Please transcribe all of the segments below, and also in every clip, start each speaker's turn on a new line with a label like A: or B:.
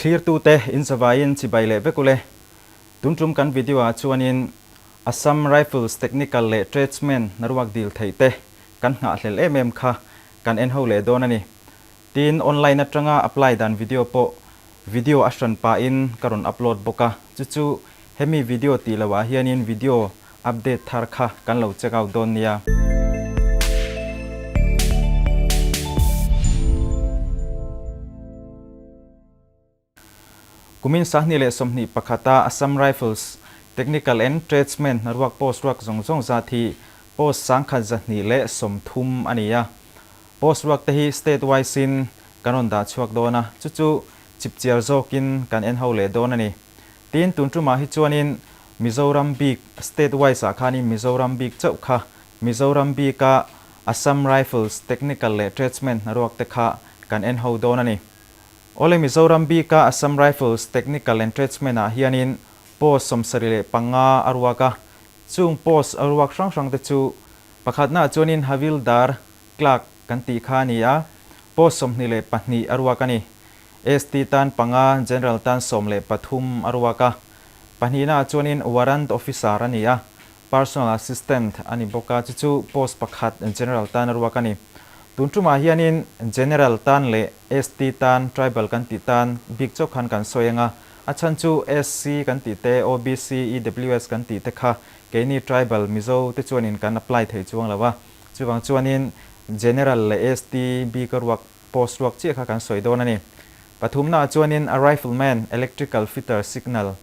A: Thlirtute in zavaiin chibai leh vek ule. Tun tum kan video ah chuanin Assam Rifles Technical leh Tradesman hnaruak dil theih te kan nghahhlelh em em kha kan en ho leh dawn a ni. Tin, online atanga apply dan video pawh video a hran pahin ka rawn upload bawk a, chu chu hemi video tih loh ah hianin video update thar kha kan lo check out dawn nia. Kumin 2021 a Assam Rifles Technical and Tradesman hnaruak post ruak zawng zawng zat hi post 1130 a ni a. Post ruak te hi state wise in kan rawn dah chhuak dawn a, chu chu chipchiar zawkin kan en ho leh dawn a ni. Tin, tun tumah hi chuanin Mizoram bik state wise ah khanin Mizoram bik chauh kha Mizoram bika Assam Rifles Technical leh Tradesman hnaruak te kha kan en ho dawn a ni. Awle Mizoram bika Assam Rifles Technical and Tradesman ah hianin post 75 a ruak a, chung post a ruak hrang hrang te chu pakhatna ah chuanin Havildar Clerk kan tih kha a ni a, post 22 a ruak a ni. ST tan panga, General tan 13 a ruak a. Pahnihna ah chuanin Warrant Officer a ni a, Personal Assistant a ni bawk a, chu chu post pakhat General tan a ruak a ni. Tun tumah hianin General tan leh ST tan, Tribal kan tih tan bik chauh khan kan sawi ang a, a chhan chu SC kan tih te, OBC, EWS kan tih te kha keini Tribal Mizo te chuanin kan apply thei chuang lo a, chuvang chuanin General leh ST bik a ruak post ruak chiah kha kan sawi dawn a ni. Pathumnaah chuanin a Rifleman, Electrical Fitter, Signal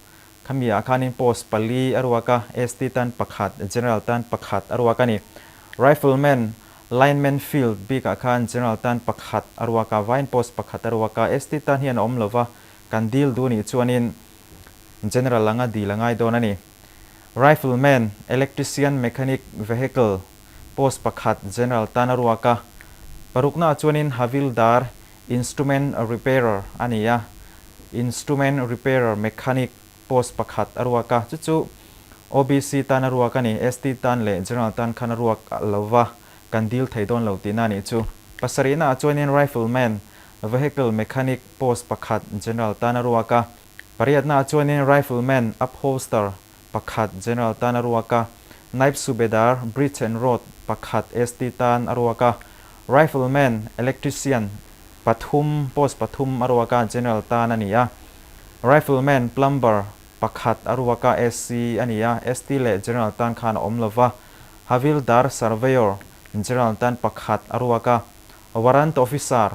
A: Khami ah khanin post pali a ruak a, ST tan pakhat, General tan pakhat a ruak a ni. Rifleman, Lineman field bik ah khan General tan pakhat a ruak a, vain post pakhat a ruak a, ST tan hian a awm lova, kan dil duh nih chuanin General anga dil a ngai dawn a ni. Rifleman, Electrician Mechanic Vehicle post pakhat General tan a ruak a, parukna ah chuanin Havildar, Instrument Repairer a ni a, Instrument Repairer Mechanic post pakhat a ruak a, chu chu OBC tan a ruak a ni, ST tan leh General tan khan a ruak lo va, kan dil thei dawn lo tihna a nih chu. Pasarihna ah chuanin Rifleman, Vehicle Mechanic post pakhat General tan a ruak a, pariatna ah chuanin Rifleman, Upholster pakhat General tan a ruak a, Naib Subedar, Bridge and Road, pakhat ST tan a ruak a, Rifleman, Electrician, pathum, post pathum a ruak a, General tan a ni a, Rifleman, Plumber, pakhat a ruak a, SC a ni a, ST leh General tan khan a awm lo va, Havildar, Surveyor, General tan pakhat a ruak a, Warrant Officer,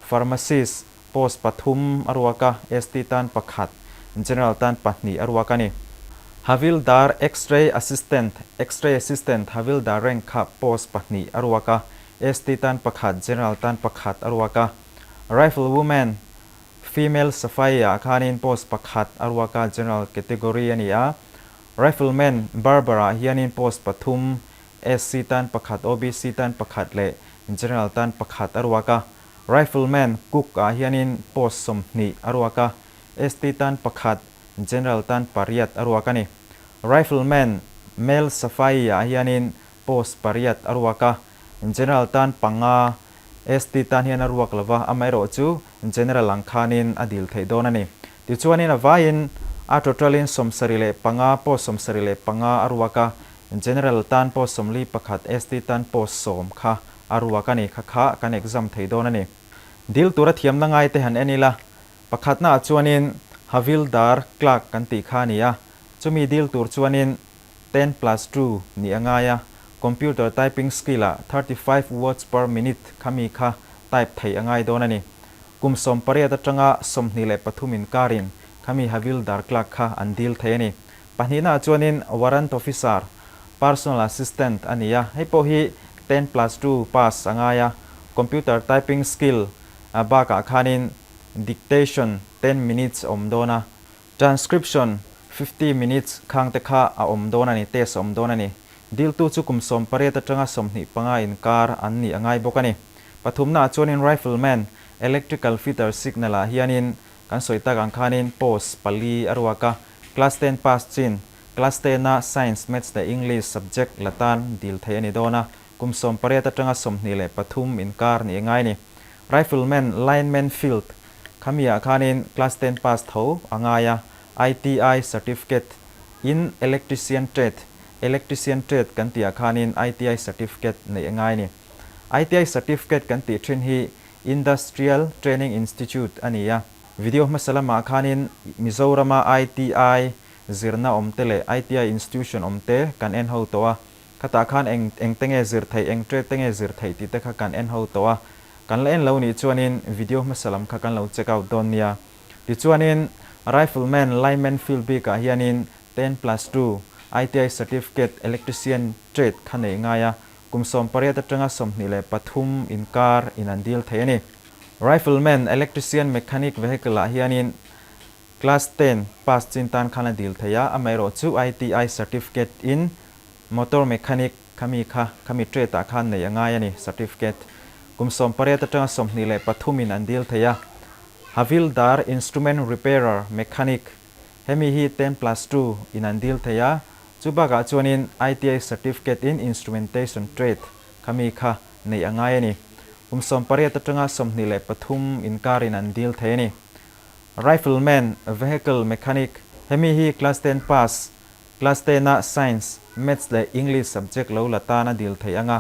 A: Pharmacist, Post pathum a ruak a, ST tan pakhat, General tan pahnih a ruak a ni. Havildar X-ray Assistant, X-ray Assistant Havildar rank kha post pahnih a ruak a, ST tan pakhat, General tan pakhat a ruak a. Rifle Woman, Female Safai ah khanin post pakhat a ruak a, General category a ni a. Rifleman, Barber ah hianin post pathum, SC tan pakhat, OBC tan pakhat leh General tan pakhat a ruak a. Rifleman Cook ah hianin post 20 a ruak a, ST tan pakhat, General tan pariat a ruak a ni. Rifleman Male Safai ah hianin post pariat a ruak a, General tan panga, ST tan hian a ruak lova, amaherawh chu General ang khanin a dil theih dawn a ni. Tichuanin a vaiin a total in 75 post 75 a ruak a, General tan post 41, ST tan post 10 kha A ruak a ni kha kha kan exam thei dawn a ni. Dil tura thiamna ngai te han en ila, pakhatna ah chuanin Havildar Clerk kan tih kha a ni a, chumi dil tur chuanin ten plus two nih a ngai a, computer typing skill ah 35 words per minute kha mi kha type theih a ngai dawn a ni. Kum 18 atanga 23 inkarin khami Havildar Clerk kha an dil thei a ni. Pahnihna ah chuanin Warrant Officer, Personal Assistant a ni a, hei pawh hi ten plus two pass a ngai a, computer typing skill bakah khanin dictation ten minutes a awm dawn a, transcription 50 minutes khang te kha a awm dawn a ni, test a awm dawn a ni. Diltu chu kum 18 atanga 25 inkar an nih a ngai bawk a ni. Pathumna ah chuanin Rifleman, Electrical Fitter Signal ah hianin kan sawi tak ang khanin post pali a ruak a, Class ten pass chin, Class ten-a Science, Maths leh English subject la tan dil theih a ni dawn a, kum 18 atanga 23 inkar nih a ngai a ni. Rifleman, Lineman Field, Khami ah khanin class ten pass tho a ngai a, ITI certificate in electrician trade, electrician trade kan tih ah khanin ITI certificate neih a ngai a ni. ITI certificate kan tih thin hi Industrial Training Institute a ni a. Video hmasa lamah khanin Mizorama ITI zirna awm te leh ITI institution awm te kan en ho tawh a. Khatah khan eng eng te nge zir theih, eng trade te nge zir theih tih te kha kan en ho tawh a. Kan la en lo nih chuanin video hmasa lam kha kan lo check out dawn nia. Tichuanin Rifleman Lineman field bikah hianin 10+2 ITI certificate electrician trade kha neih ngai a, kum 18 atanga 23 inkar in an dil thei a ni. Rifleman electrician mechanic vehicle ah hianin class ten pass chin tan khan a dil thei a, amaherawh chu ITI certificate in motor mechanic Khami kha khami trade ah khan nei a ngai a ni, certificate. Kum 18 atanga 23 in an dil thei a. Havildar Instrument Repairer, Mechanic, hemi hi 10+2 in an dil thei a, chu bakah chuanin ITI certificate in Instrumentation trade khami kha neih a ngai a ni. Kum 18 atanga 23 inkar in an dil thei a ni. Rifleman, Vehicle Mechanic, hemi hi class ten pass Class ten-a Science, Maths leh English subject lo la tan a dil theih ang a,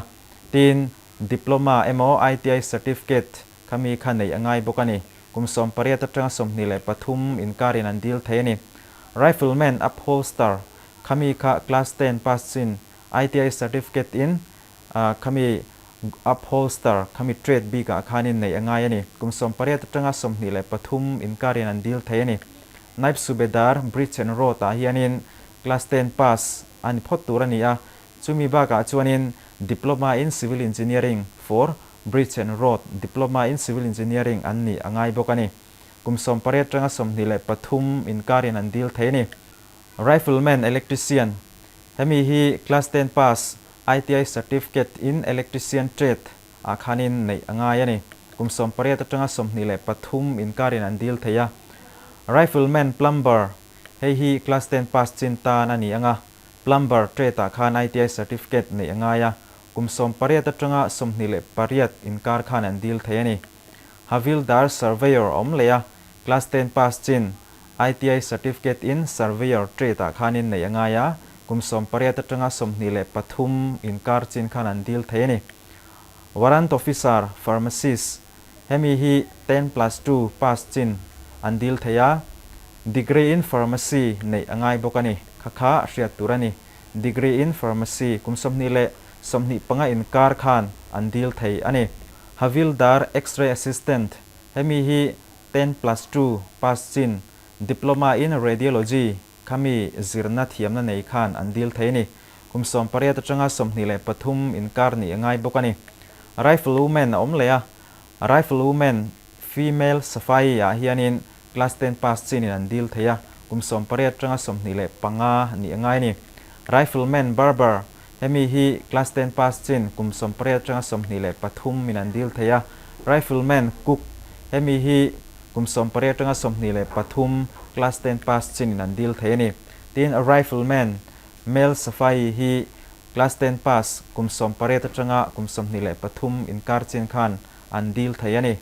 A: tin, Diploma emaw ITI Certificate kha mi kha neih a ngai bawk a ni. Kum 18 atanga 23 inkarin an dil thei a ni. Rifleman Upholster kha mi kha Class ten pass chin ITI Certificate in kha mi Upholster kha mi trade bikah khanin neih a ngai a ni. Kum 18 atanga 23 inkarin an dil thei a ni. Naib Subedar, Bridge and Road ah hianin Class ten pass a ni phawt tur a ni a, chumi bakah chuanin Diploma in Civil Engineering for Bridge and Road, Diploma in Civil Engineering an nih a ngai bawk a ni. Kum 18 tanga 23 inkarin an dil thei a ni. Rifleman Electrician, Hemi hi Class ten pass, ITI Certificate in Electrician Trade ah khanin neih a ngai a ni. Kum 18 atanga 23 inkarin an dil thei a. Rifleman Plumber, Hei hi Class ten pass chin tan a ni ang a, Plumber trade ah khan ITI certificate neih a ngai a, kum 18 atanga 28 inkar khan an dil thei a ni. Havildar Surveyor a awm leh a, Class ten pass chin, ITI certificate in Surveyor trade ah khanin neih a ngai a, kum 18 atanga 23 inkar chin khan an dil thei a ni. Warrant Officer, Pharmacist, Hemi hi 10+2 pass chin an dil thei a, Degree in Pharmacy neih a ngai bawk a ni. Kha kha hriat tur a ni. Degree in Pharmacy kum 20 le 25 inkar khan an dil thei a ni. Havildar X-ray Assistant, Hemi hi 10+2 pass chin Diploma in Radiology khami zirna thiamna nei khan an dil thei a ni. Kum 18 atanga 23 inkar nih a ngai bawk a ni. Rifle Woman a awm leh a, Rifle Woman Female Safai ah hianin Class ten pass chinin an dil thei a, kum 18 atanga 25 nih a ngai a ni. Rifleman Barber, Hemi hi Class ten pass chin kum 18 atanga 23 in an dil thei a. Rifleman Cook, Hemi hi kum 18 atanga 23 Class ten pass chinin an dil thei a ni. Tin, Rifleman Male Safai hi Class ten pass kum 18 atanga kum 23 inkar chin khan an dil thei a ni.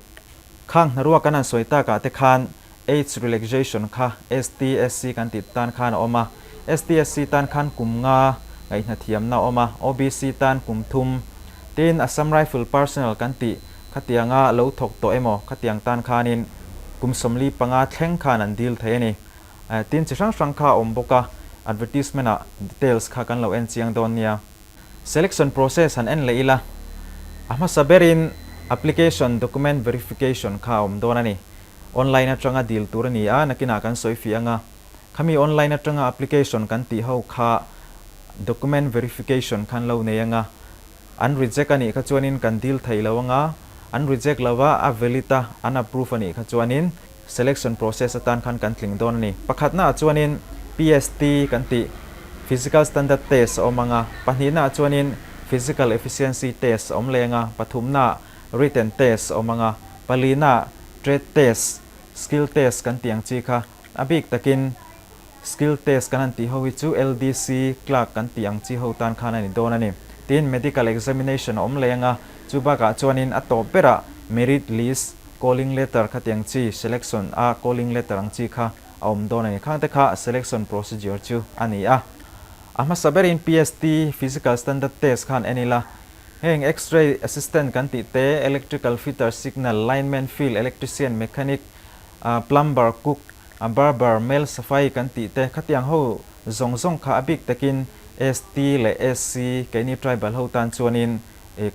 A: Khang hnaruak kan han sawi takah te khan age relaxation kha ST, SC kan tih tan khan a awm a. ST, SC tan khan kum nga ngaihna thiamna a awm a, OBC tan kum thum. Tin, Assam Rifle personnel kan tih khatianga lo thawk tawh emaw khatiang tan khanin kum 45 thleng khan an dil thei a ni. Tin, chi hrang hrang kha a awm bawk a, advertisement ah details kha kan lo en chiang dawn nia. Selection process han en leh ila, a hmasa berin application document verification kha a awm dawn a ni. Online atanga dil tur a ni a, nakinah kan sawi fih ang a. Khami online atanga application kan tih ho kha document verification khan lo nei ang a. An reject a nih kha chuanin kan dil thei lo ang a, an reject lo a, a valid a, an approve a nih kha chuanin selection process atan khan kan tling dawn a ni. Pakhatnaah chuanin PST kan tih Physical Standard Test a awm ang a, pahnihnaah chuanin Physical Efficiency Test a awm leng a, pathumnaah Written Test a awm ang a, palinaah Trade Test, Skill Test kan tih ang chi kha a bik takin Skill Test kan han tih ho hi chu LDC Clerk kan tih ang chi ho tan khan a ni dawn a ni. Tin, Medical Examination a awm leng a, chu bakah chuanin a tawp berah Merit List. Calling letter khatiang chi selection a calling letter ang chi kha a awm dawn a ni. Khangte kha selection procedure chu a ni a. A hmasa berin PST, Physical Standard Test, khan en ila, heng X-ray assistant kan tih te, electrical fitter, signal, lineman, field, electrician, mechanic, plumber, cook, barber, male safai kan tih te khatiang ho zawng zawng kha a bik takin ST leh SC keini tribal ho tan chuanin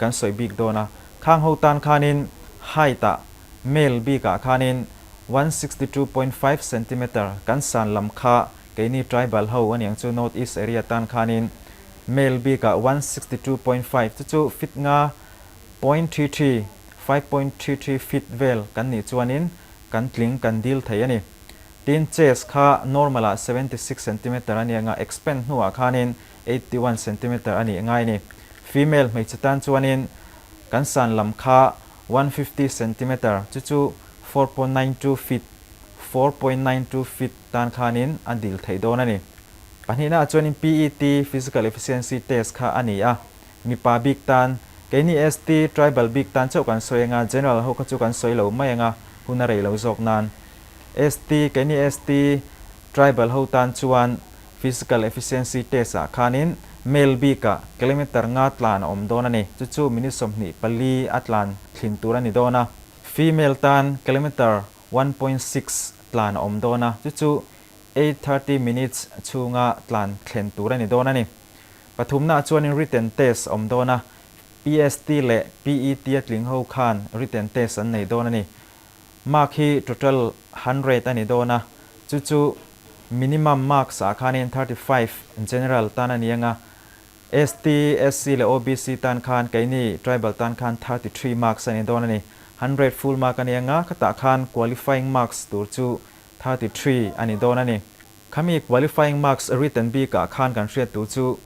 A: kan sawi bik dawn a. Khang ho tan khanin height ah male bik ah khanin 162.5 centimeter kan san lam kha keini tribal ho aniang chu North East area tan khanin male bik ah 162.5 chu chu feet nga point three three, 5.33 feet vel kan nih chuanin kan tling kan dil thei a ni. Tin chest kha normal ah 76 centimeter a nia nga expand hnuah khanin 81 centimeter a nih ngai a ni. Female hmeichhe tan chuanin kan san lam kha 150 centimeter chu chu 4.92 feet, 4.92 feet, tan khanin a dil theih dawn a ni. Pahnihnaah chuanin PET, Physical Efficiency Test, kha a ni a, mipa bik tan, keini ST, tribal bik tan chauh kan sawi anga, general ho kha chu kan sawi lo mai anga, hun a rei lo zawk nan. ST, keini ST, tribal ho tan chuan Physical Efficiency Test ah khanin male bikah kilometer nga tlan a awm dawn a ni. Chu chu minute 24 a tlan thlin tur a ni dawn a. Female tan kilometer 1.6 tlan a awm dawn a, chu chu 8:30 minutes chhunga tlan thlen tur a ni dawn a ni. Pathumnaah chuanin written test a awm dawn a, PST leh PET a tling ho khan written test an nei dawn a ni. Mark hi total 100 a ni dawn a, chu chu minimum marks ah khanin 35 general tan a ni ang a, ST, SC leh OBC tan khan keini tribal tan khan 33 marks a ni dawn a ni. 100 full mark a ni ang a, khatah khan qualifying marks tur chu 33 a ni dawn a ni. Khami qualifying marks written bikah khan kan hriat tur chu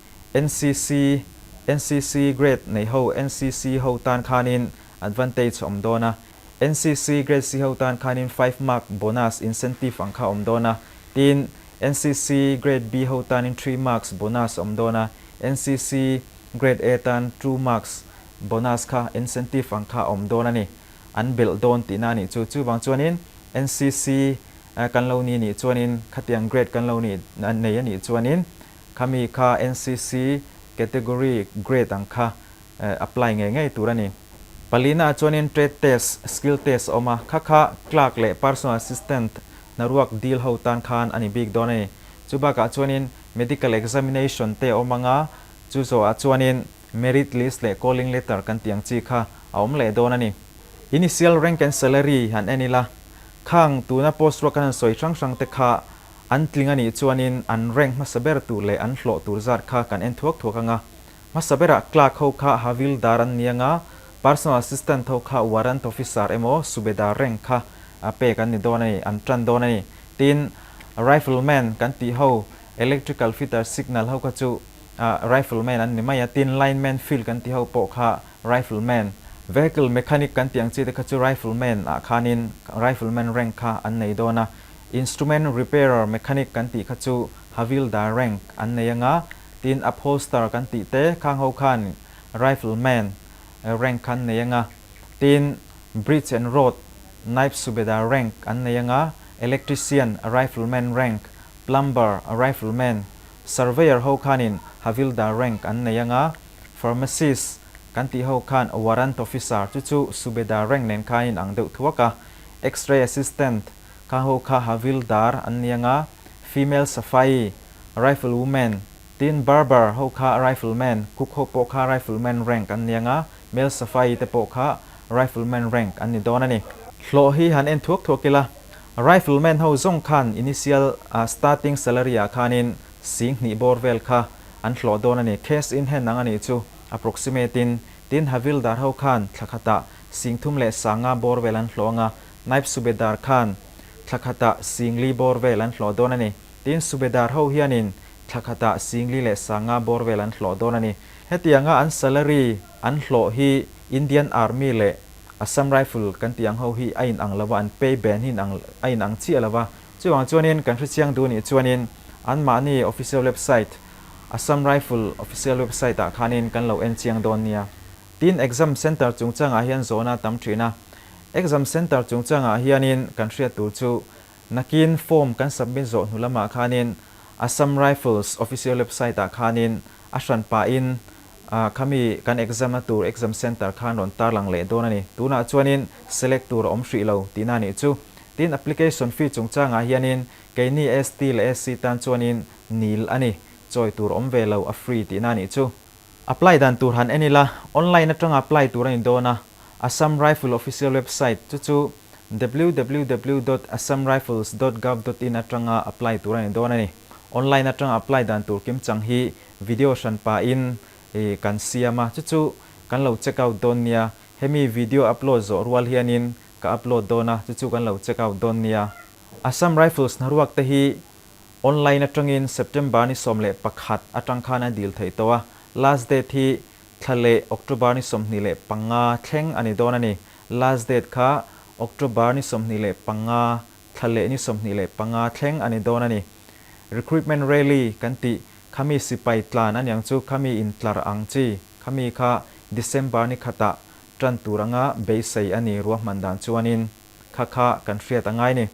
A: NCC, NCC grade nei ho, NCC ho tan khanin advantage a awm dawn a, NCC grade C ho tan khanin 5 mark bonus incentive ang kha a awm dawn a, tin NCC grade B ho tanin 3 marks bonus a awm dawn a, NCC grade A tan 2 marks bonus kha incentive ang kha a awm dawn a ni. An belh dawn tihna a nih chu. Chuvang chuanin NCC kan lo ni nih chuanin khatiang grade kan lo ni nei a nih chuanin khami kha NCC category grade ang kha apply ngei ngei tur a ni. Palina ah chuanin trade test, skill test a awm a, kha kha clerk leh personal assistant hnaruak deal ho tan khan a ni bik dawn a ni. Chu bakah chuanin medical examination te a awm ang a, chu zawhah chuanin merit list leh calling letter kan tih ang chi kha a awm leh dawn a ni. Initial rank and salary han en ila, khang tuna post ruak kan han sawi hrang hrang te kha an tling a nih chuanin an rank hmasa ber tur leh an hlawh tur zat kha kan en thuak thuak ang a. Hmasa berah clerk ho kha Havildar an ni ang a, personal assistant ho kha warrant officer emaw subedar rank kha pek an ni dawn a ni, an tan dawn a ni. Tin, rifleman kan tih ho, electrical fitter signal ho kha chu rifleman an ni mai a, tin lineman field kan tih ho pawh kha rifleman, vehicle mechanic kan tih ang chi te kha chu rifleman ah khanin rifleman rank kha an nei dawn a, instrument repairer mechanic kan tih kha chu Havildar rank an nei ang a, Tin upholster kan tih te khang ho khan rifleman rank kha an nei anga, tin bridge and road naib subedar rank an nei anga, electrician rifleman rank, plumber rifleman, surveyor ho khanin havildar rank an nei anga, pharmacist kan tih ho khan warrant officer chu chu subedar rank nen khan in ang deuh thuak a, x-ray assistant khang ho kha havildar an ni anga, female safai Riflewoman, tin barber ho kha rifleman, cook ho pawh kha rifleman rank an ni anga, male safai te pawh kha rifleman rank an ni dawn a ni. Hlawh hi han en thuak thuak ila, rifleman ho zawng khan initial starting salary ah khanin 2000 bawr vel kha an hlawh dawn a ni, cash in hand ang a nih chu approximate in, tin havildar ho khan thla khatah 3500 bawr vel an hlawh anga, naib subedar khan thla khatah 4000 bawr vel an hlawh dawn a ni. Tin, Subedar ho hianin thla khatah 4500 bawr vel an hlawh dawn a ni. Hetianga an salary an hlawh hi Indian Army leh Assam Rifle kan tih ang ho hi a inang lo a, an pay band hi a inang chiah lo a. Chuvang chuanin kan hrechiang duh nih chuanin anmahni official website Assam Rifle official website ah khanin kan lo en chiang dawn nia. Tin, exam center chungchangah hian zawhna a tam thin a. Exam center chungchangah hianin kan hriat tur chu nakin form kan submit zawh hnu lamah khanin Assam Rifles official website ah khanin a hran pahin khami kan exam na tur exam center khan rawn tarlang leh dawn a ni. Tunah chuanin select tur a awm hrih lo tihna a nih chu. Tin, application fee chungchangah hianin keini ST leh SC tan chuanin nil a ni. Chawi tur awm ve lo, a free tihna a nih chu. Apply dan tur han en ila, online atanga apply tur a ni dawn a, Assam Rifle official website chu chu www dot assamrifles dot gov dot in atanga apply tur a ni dawn a ni. Online atanga apply dan tur kimchang hi video hran pahin kan siam a, chu chu kan lo check out dawn nia. Hemi video upload zawh rual hianin ka upload dawn a, chu chu kan lo check out dawn nia. Assam Rifles hnaruak te hi Online atangin September ni 11 atang khan a dil theih tawh a, last date hi thla leh October ni 25 thleng a ni dawn a ni. Last date kha October ni 25, thla leh ni 25 thleng a ni dawn a ni. Recruitment rally kan tih khami sipai tlan a niang chu khami intlar ang chi khami kha December ni khatah tan tur anga beisei a ni ruahman dan chuanin kha kha kan hriat a ngai ni.